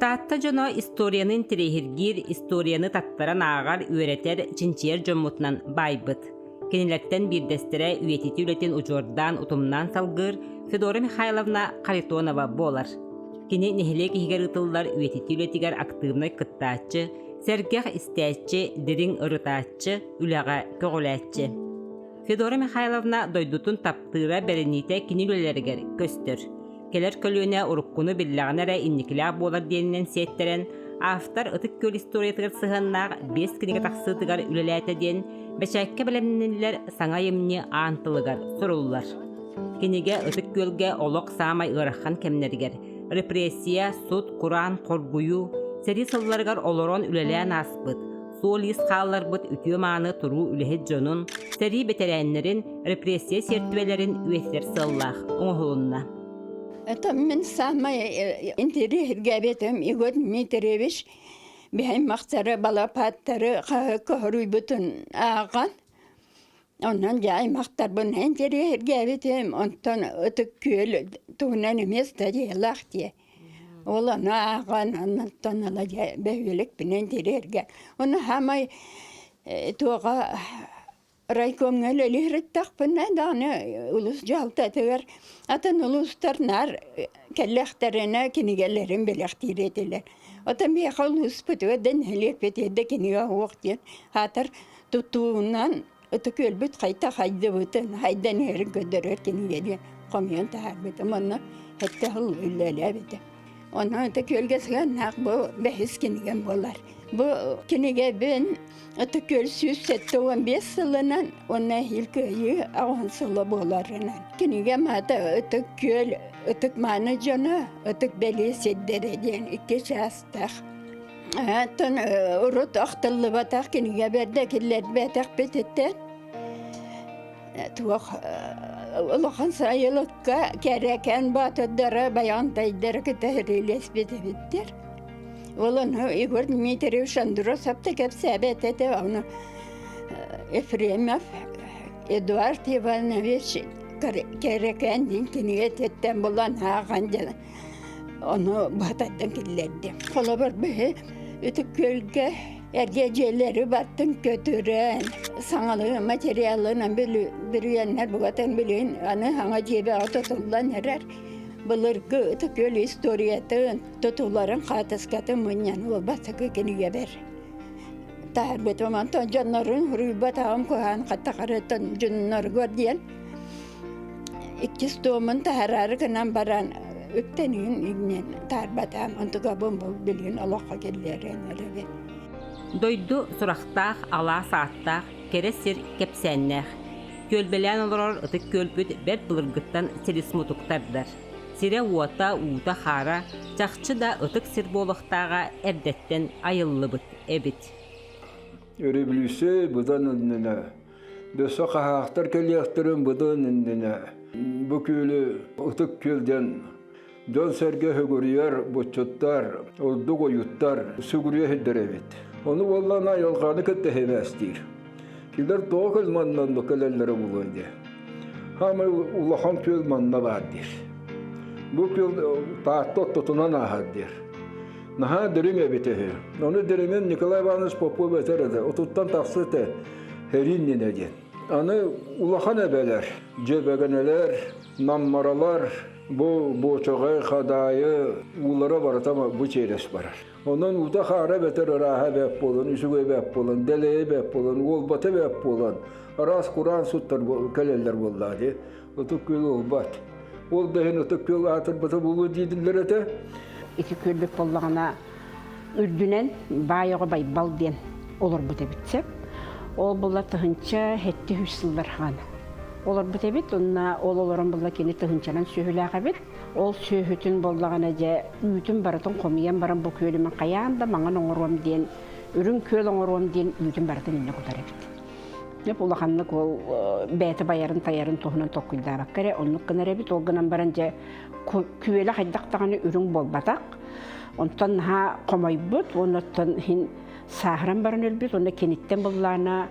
Таатта дьоно историяны интэриэһиргиир, историяны таттаран ааҕар, үөрэтэр, чинчийэр дьоммутунан баайбыт. Кинилэртэн биирдэстэрэ үйэтитии үлэтин удьуордаан, утумнаан салгыыр Федора Михайловна Харитонова буолар. Кини нэһилиэк иһигэр ыытыллар үйэтитии үлэтигэр актыыбынай кыттааччы, сэргэх истээччи, дириҥ ырытааччы, үлэҕэ көҕүлээччи. Федора Михайловна дойдутун таптыыра, бэриниитэ кини үлэлэригэр көстөр. Кэлэр көлүөнэ уруккуну биллэҕинэ эрэ инникилээх буолар диэнинэн сиэттэрэн, автор Ытык Күөл историятыгар сыһыаннаах биэс кинигэ тахсыытыгар үлэлээтэ диэн бэчээккэ бэлэмнэниллэр саҥа айымньы аан тылыгар суруллар. Кинигэ Ытык Күөлгэ олох саамай ыарахан кэмнэригэр репрессия, сут, кураан, хоргуйуу, сэрии сылларыгар олорон үлэлээн ааспыт, суол-иис хаалларбыт үтүө-мааны туруу үлэһит дьонун, сэрии бэтэрээннэрин, репрессия сиэртибэлэрин үйэтитэр сыаллаах оҥоһулунна. Это мин самое интэриэһиргээбитим Егор Дмитриевич биһаймахтары, балапааттары көһөрүйбүтүн ааҕан, онон дьэ аймахтарбын интэриэһиргээбитим, онтон Ытык Күөл туһунан эмиэ статьялаах дии. Ол ону ааҕан, онтон ыла дьэ бөһүөлэкпинэн тириэргэ. Ону саамай туоҕа райкомҥа үлэлиһириттахпына даҕаны улуус дьаһалтатыгар атын улуустар наар кэллэхтэринэ кинигэлэрин бэлэхтиир этилэр. Оттон миэхэ улууспутугар да нэһилиэкпитигэр да кинигэ суох диэн аатар тутуунан Ытык Күөлбүт хайта хайдыбытын, хайдан иһэрин көрдөрөр кинигэ диэн хомуйан таһаарбытым. Онно сэттэ сыл үлэлээбитим. Онон Ытык Күөлгэ сыһыаннаах бу бэһис кинигэм буолар. Бу кинигэбин Ытык Күөл 175 сылынан уонна эһиил Кыайыы аҕыһын сыла буоларынан. Кинигэм аата Ытык Күөл ытык мааны дьоно, ытык бэлиэ сирдэрэ диэн икки чаастаах. Оттон урут ахтыллыбатах кинигэ бэрдэ киллэрбэтэхпититтэн туох улахан сайылыкка кэрэкэн боотурдара байаҕантайдары кытта сэриилэспит эбиттэр. Ол ону Егор Дмитриевич Андросов да кэпсээбэт этэ, ону Ефремов Эдуард Иванович Кэрэкээн диэн кинигэтиттэн булан ааҕан дьэ Ону баһататтан киллэрдим. Холобур, биһи Ытык Күөлгэ эргэ дьиэлэри баттын көтүрэн, саҥалыы материалынан бүрүйэннэр бугатын билин аны саҥа дьиэбэҕэ тутуллан эрэр. Былыргы Ытык Күөл историятын, тутууларын хаатыскатын мунньан ол бастакы кинигэбэр таһаарбытым. Онтон дьоннорун суруйбатаҕым куһаҕан хаттахарыттан дьонноргор диэн Иккис туомун таһараары гынан баран үктэниин иҥнэн таарбатаам, онтукабын бу билигин олоххо киллэрэн эрэбин. Дойду сурахтаах, алаас ааттаах, кэрэ сир кэпсээннээх. Күөлбэлээн олорор Ытык Күөлбүт бэрт былыргыттан силис мутук тардар. Сирэ-уота, уута-хаара чахчы да ытык сир буолуохтааҕа эрдэттэн айыллыбыт эбит. Өрөбүлүүсүй быдан иннинэ Өссө хаһаахтар кэлиэхтэрин быдан иннинэ бу күөлү Ытык Күөл диэн дьон-сэргэ сүгүрүйэр буччуттар, ордук ойуттар сүгүрүйэ сылдьар эбит. Ону буоллаҕына айылҕаны кытта сибээстиир. Кинилэр тоҕо көл манна оннук кэлэллэрэ буолуой диye. Хаамай улахан күөл манна баар диир. Бу күөл Таатта ортотунан ааһар диир. Наһаа дириҥ эбит үһү. Ону дириҥин Николай Иванович Попов этэр этэ, отуттан тахса этэ сэрии иннинэ диэн. Аны улахан эбэлэр, дьэбэгэнэлэр, наммаралар бу Буочаҕай, Хадаайы уулара барыта бу чиэрэс барар. Онон уута-хаара эбэтэр ырааһа эбээт буолан, үчүгэй эбээт буолан, дэлэйэ эбээт буолан, уолбата эбээт буолан, араас кураан суттар кэлэллэр буоллаҕа дии. Ытык Күөл уолбат. Ол да иһин Ытык Күөл аатырбыта буолуо дииллэр этэ. Ити күөлбүт буоллаҕына үрдүнэн баай оҕо Байбал диэн олорбут эбит сөп. Ол була тыһынча хэттэ үс сыллар хаана олорбут эбит. Онна ол олорон була кини тыһынчанан сүөһүлээх эбит. Ол сүөһүтүн боллаҕына дьэ үүтүн барытын хомуйан баран бу күөлүмэн хайаан да маҥан оҥоруом диэн үрүҥ күөл оҥоруом диэн үүтүн барытын иннэ кутар эбит. Деп улаханнык ол бэйэтэ байарын-тайарын туһунан толкуйдаабакка эрэ оннук гынар эбит. Ол гынан баран дьэ күөлэ хайдах даҕаны үрүҥ буолбатах. Онтон наһаа хомойбут уонна оттон иһин сааһыран баран өлбүт уонна киниттэн быллаана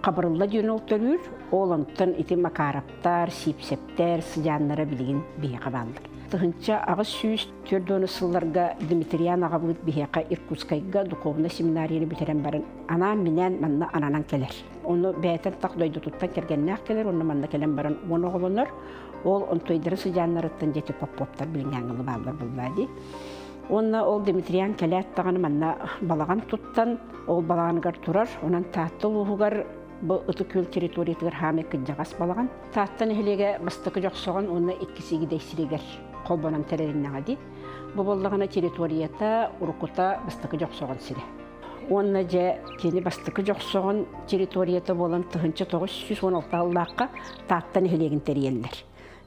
Хабырылла диэн ол төрүүр. Ол онтон ити Макаровтар, Сиипсэптэр сыдьааннара билигин биһиэхэ бааллар. 1840 сылларга Дмитриан аҕабыыт биһиэхэ Иркутскайга духовнай семинарияны бүтэрэн баран анаан-минээн манна ананан кэлэр. Ону бэйэтин тах дойдутуттан кэргэннээх кэлэр, уонна манна кэлэн баран уон оҕолонор. Ол онтуйдары сыдьааннарыттан дьэти Поповтар билиҥҥээҥҥи бааллар буллаа дии. Уонна ол Дмитриан кэлээт даҕаны манна балаҕан туттан, ол балаҕаныгар турар. Онон Таатта улууһугар бу Ытык Күөл территориятыгар хаамай кырдьаҕас балаҕан. Таатта нэһилиэгэ бастакы Дьохсоҕон уонна иккис Игидэй сиригэр холбонон тэрилиннэҕэ дии. Бу буоллаҕына территорията уруккута бастакы Дьохсоҕон сирэ. Уонна дьэ кини бастакы Дьохсоҕон территорията буолан 1916 сыллаахха Таатта нэһилиэгин тэрийэллэр.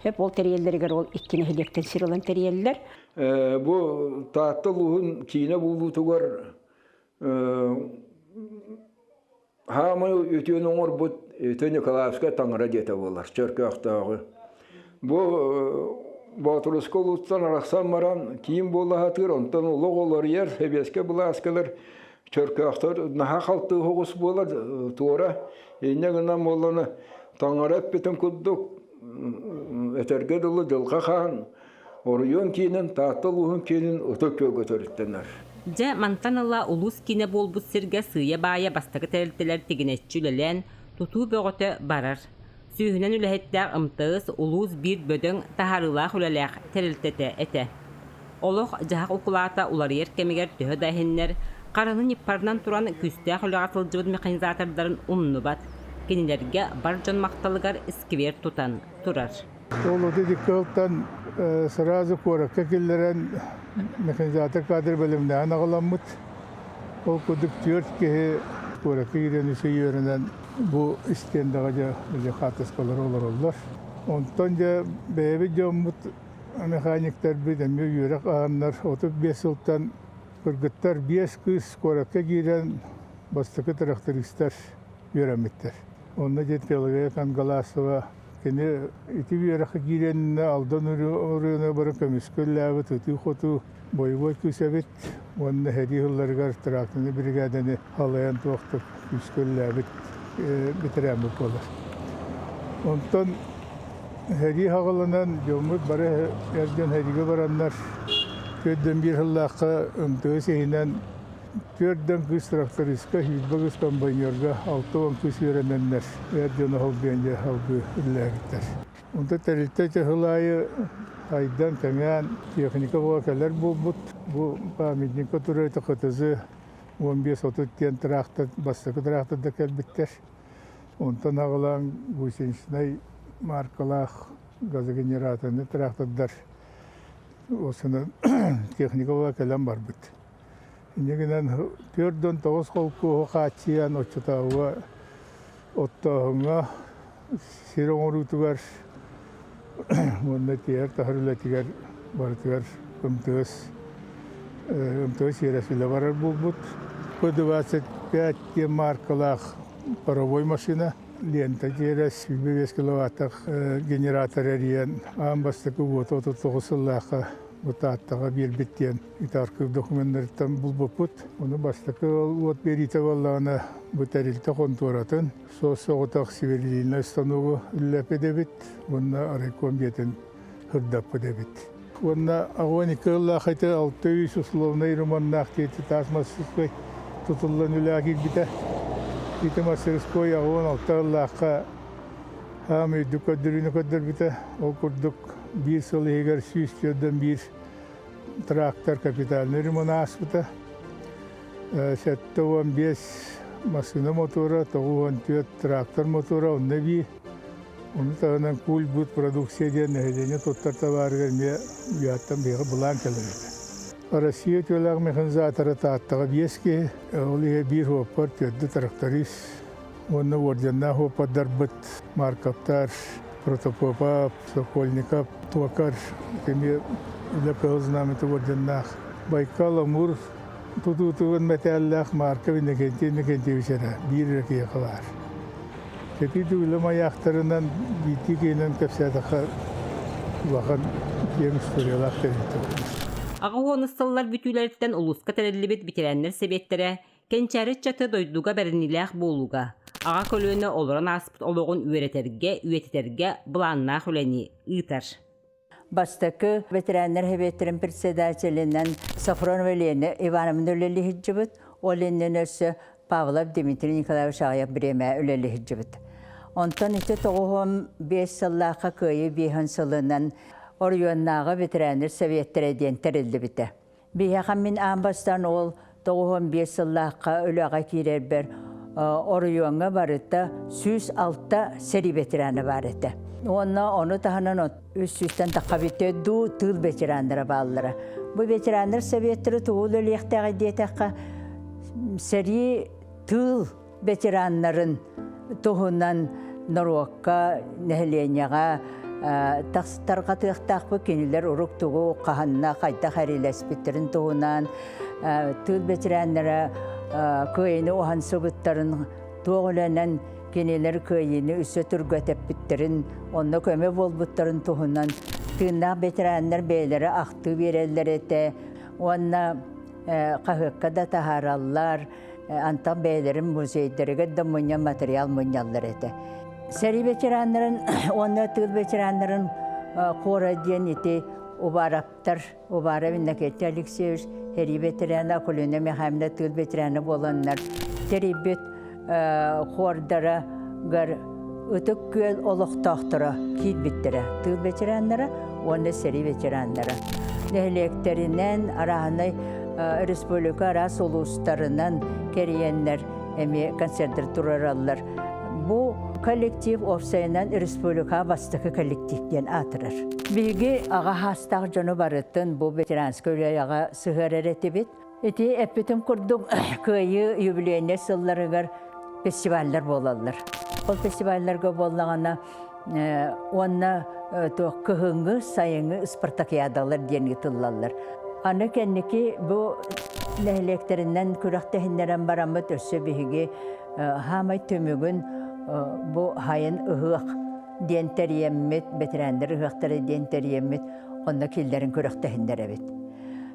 Хөп ол тэрийэллэригэр ол икки нэһилиэктэн сир ылан тэрийэллэр. Бу Таатта улууһун киинэ буолуутугар Хаамай үтүөнү оҥорбут Үтүө Николаевскай таҥара дьиэтэ буолар, Чөркөөхтөөҕү. Бу Боотуруску улуустан арахсан баран киин буола сатыыр, онтон олох уларыйар, сэбиэскэй былааскалар Чөркөөхтөр наһаа халтыы оҕус буолар туора. Инньэ гынан буоллана таҥара эппитин курдук этэргэ дылы дьылҕа хаан Оройуон киинин, Таатта улууһун киинин Ытык Күөлгэ төрүттэнэр. Дьэ, мантан ыла улуус киинэ буолбут сиргэ сыыйа-баайа бастакы тэрилтэлэр тигинэччи үлэлээн, тутуу бөҕөтө барар. Сүүһүнэн үлэһиттээх МТС улуус биир бөдөҥ, таһаарыылаах үлэлээх тэрилтэтэ этэ. Олох-дьаһах укулаата уларыйар кэмигэр төһө да эһиннэр, хараны ньыппарынан туран күүстээх үлэҕэ сылдьыбыт механизатордарын умнубат, кинилэргэ бар дьон махталыгар сквер тутан турар. Ол 32 сылтан сразу куоракка киллэрэн механизатор кадр бэлэмнээн аҕаламмыт. Ол курдук түөрт киһи куоракка киирэн үсэ үөрэнэн бу истиэндэҕэ дьэ били хаартыскалары олороллор. Онтон дьэ бэйэбит дьоммут механиктарбыт эмиэ үөрэх аһаннар 35 сылтан кыргыттар биэс кыыс куоракка киирэн бастакы трактористар үөрэммиттэр. Онно дьэ Пелагея Кангаласова Кини ити үөрэххэ киирэннэ Алдан оройуона бары көмүскэ үлэлээбит ытыы-хотуу бойобуой кыыс эбит уонна сэрии сылларыгар тракторнай биригээдэни халайан туохтук күүскэ үлэлээбит бэтэрээммит буолар. Онтон сэрии хаҕыланан дьоммут бары эр дьон сэриигэ бараннар 41 сыллаахха МТС иһинэн Түөрдэн кыыс трактористка, 20 кыыс комбайнерга, 60 кыыс үөрэнэннэр, эр дьоно холбуйан дьэ салгыы үлэлээбиттэр. Онто тэрилтэ сыл аайы айдан, кэҥээн, техника буола кэлэр буолбут. Бу памятникка турар ХТЗ 15-30 диэн трактор, бастакы тракторда кэлбиттэр. Онтон аҕалаан гусеничнай маркалаах газогенераторный трактордар осынан техника буола кэлэн барбыт. Инньэ гынан 49 холкуоһу хааччыйан оччотооҕуга оттооһуҥҥа, сир оҥоруутугар уонна тиэйэр-таһар үлэтигэр барытыгар МТС МТС сиэрэс үлэ барар буолбут. П-25 диэн мааркалаах паровой машина лента тиэрэс 25 киловаттаах генератор эрийэн аан бастакы уоту 39 сыллаахха бу Тааттаҕа биэрбит диэн итаркы докуменнарыттан булбуппут. Ону бастакы уот биэриитэ буоллаҕына бу тэрилтэ хонтуоратын суос-соҕотох сверлильнай станогу үлэлэппит эбит уонна райком дьиэтин сырдаппыт эбит. Уонна 12 сыллаах ити 600 условнай ремоннаах диэти таас мастерской тутуллан үлэҕэ киирбитэ. Ити мастерской 86 сыллаахха Хаам үрдүк көрдөрүүнү көрдөрбүтэ. Ол курдук биир сыл иһигэр 141 трактор капитальный ремонт ааспыта. 75 массыына мотуора, 94 трактор мотуора, онно эбии. Ону таһынан куль-быт продукция диэн нэһилиэнньэ туттар табаарыгар эмиэ уйааттан биһиэхэ былаан кэлэр этэ. Россия үтүөлээх механизатора Тааттаҕа биэс киһи, ол иһэ биир суоппар, төрдү тракторист, Уонна уордьаннаах уоппардарбыт Марковтар, Протопопов, Сокольников, Токар эмиэ Үлэ Кыһыл Знамята уордьаннаах Байкал Амур тутуутугар мэтээллээх Марков Иннокентий Иннокентьевич эрэ биир эрэ киһиэхэ баар. Кэтиити үлэ майаахтарынан биирдии киһинэн кэпсээтэххэ улахан киэҥ историялаах тэрилтэ. Аҕа уонус сыллар бүтүүлэриттэн улууска тэриллибит ветераннар сэбиэттэрэ Кэнчээри ыччаты дойдуга бэриниилээх буолууга, аҕа көлүөнэ олорон ааспыт олоҕун үөрэтэргэ, үйэтитэргэ былааннаах үлэни ыытар. Бастакы ветераннар Сэбиэттэрин председателинэн Софронова Елена Ивановна үлэлии сылдьыбыт. Ол иннинэ өссө Павлов Дмитрий Николаевич аҕыйах бириэмэ үлэлии сылдьыбыт. Онтон ити 95 сыллаахха Кыайыы биэһин сылынан оройуоннааҕы ветераннар Сэбиэттэрэ диэн тэриллибитэ. Биһиэхэ мин аан бастаан ол 95 сыллаахха үлэҕэ киирэрбэр оройуоҥҥа барыта 106 сэрии ветерана баар этэ. Уонна ону таһынан үс сүүстэн тахха бүтэ дуу тыыл ветераннара бааллара. Бу ветераннар советтары тугу үлэлиэхтээҕий диэтэххэ, сэрии тыыл ветераннарын туһунан норуокка, нэһилиэнньэҕэ тарҕатыахтаахпыт кинилэр урук тугу хаһанна хайдах эрилэспиттэрин туһунан тыыл ветераннара кыайыны уһансыбыттарын туох үлэнэн кинилэр кыайыыны өссө түргэтэппиттэрин онно көмө буолбуттарын туһунан тыыннаах ветераннар бэйэлэрэ ахтыы биэрэллэр этэ уонна хаһыакка да таһаараллар антан бэйэлэрин музейдарыгар да мунньан материал мунньаллар этэ. Сэрии ветераннарын уонна тыыл ветераннарын хора диэн ити Убараптар, Убаров Иннокентий Алексеевич, сэрии ветерана, Акулина Михайловна тыыл ветерана буоланнар тэрийбит хордара гар Ытык Күөл олохтоохторо киирбиттэрэ. Тыыл ветераннара уонна сэрии ветераннара. Нэһилиэктэринэн, арааһынай республика араас улуустарынан кэрийэннэр эмиэ концерттар турараллар. Бу коллектив уопсайынан республика бастакы коллектив диэн аатырар. Биһиги аҕа хаастаах дьону барытын бу ветеранскай үлэҕэ сыһыарар этибит. Ити эппитим курдук, Кыайыы юбилейнай сылларыгар фестиваллар буолаллар. Ол фестивалларга буоллаҕына уонна туох кыһыҥҥы, сайыҥҥы спартакиадалар диэн ыытыллаллар. Аны кэнники бу нэһилиэктэринэн күрэхтэһиннэрэн бараммыт өссө биһиги хаамай түмүгүн бу хайын ыһыах диэн тэрийэммит, бэтэрээннэр ыһыахтара диэн тэрийэммит, онно киллэрин күрэхтэһиннэрэбит.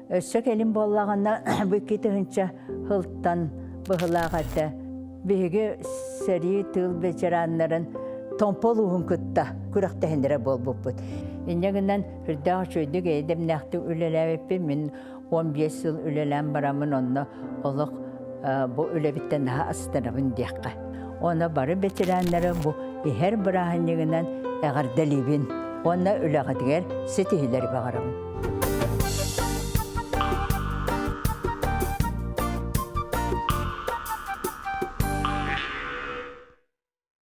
Өссө кэлин буоллаҕына, бу 2000 сылтан быһылаах этэ. Биһиги сэрии тыыл ветераннарын Томпо улууһун кытта күрэхтэһиннэрэ буолбуппут. Инньэ гынан үрдээх үчүгэйдик эйэ-дэмнээхтик үлэлээбиппин. Мин 15 сыл үлэлээн бараммын онно олох бу үлэбиттэн наһаа астынабын диэххэ. Уонна бары ветераннары бу иһэр бырааһынньыгынан эҕэрдэлиибин уонна үлэҕитигэр ситиһиилэри баҕарабын.